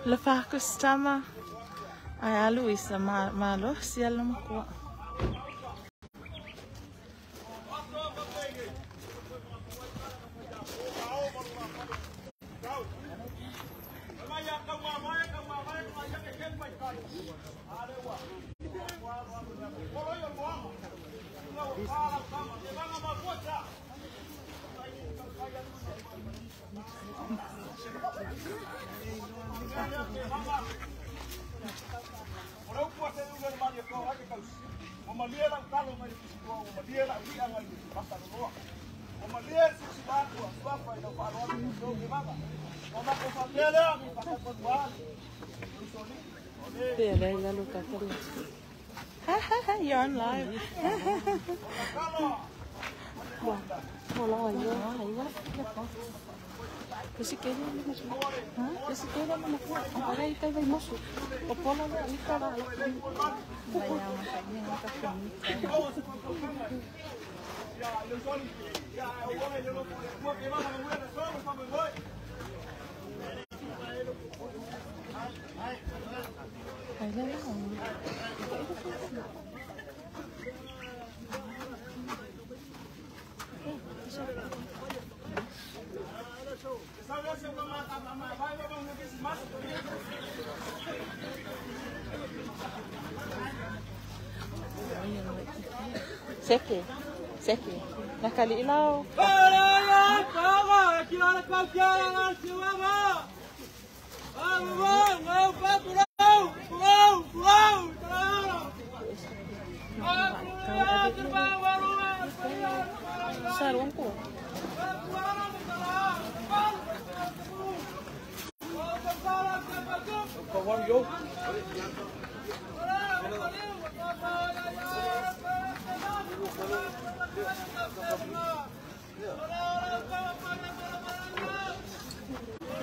Le fakustama ai alu isa malo siala makua. You're on live. Seke, seke. Nakaliilaw. Sarong ko.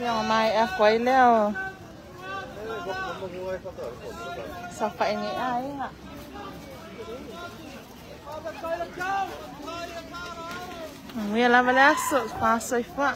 Yang mai quay leo. Sao phải nghĩ ai ạ? Nguyên là mà lá sợ phá soi phá.